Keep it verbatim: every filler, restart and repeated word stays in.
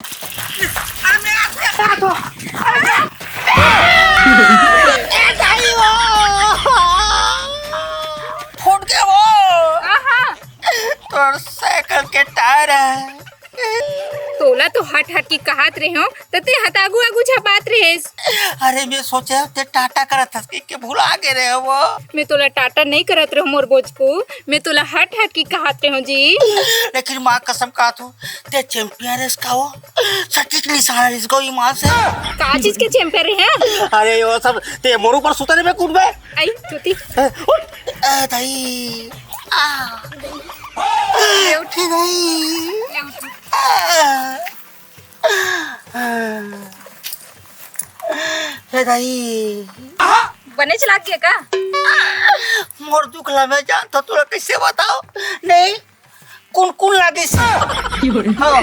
अरे मेरा हाथ, हाथ हो। अरे मेरा, ए दाई हो। फूट गया वो। आहा। तोर साइकिल के टायर हे। तोला तो हट हट की कहत रहे हो, त ते हत आगू आगू झपात रहेस। अरे मैं सोचे ते टाटा करत हस कि के भुला गे रहे वो। मैं तोला टाटा नहीं करत रहो मोर बोचकू, मैं तोला हट हट की कहत रहे हो जी। लेकिन माँ कसम कहत हूँ, ते चैंपियन रेस का हो, सटीक निशाना रेस को ईमान से। का चीज के चैंपियन रहे हैं? अरे वो सब ते मोर ऊपर सुतने में कूद बे। आई चुती। उठ। ए दाई। आ। ले उठ। ए दाई। ले उठ। आ। ए दाई। बने चला गया का? मोर दुख ला मैं जानत हूँ, तोला कैसे बताओ? नहीं, कुन कुन लागिस? हाँ।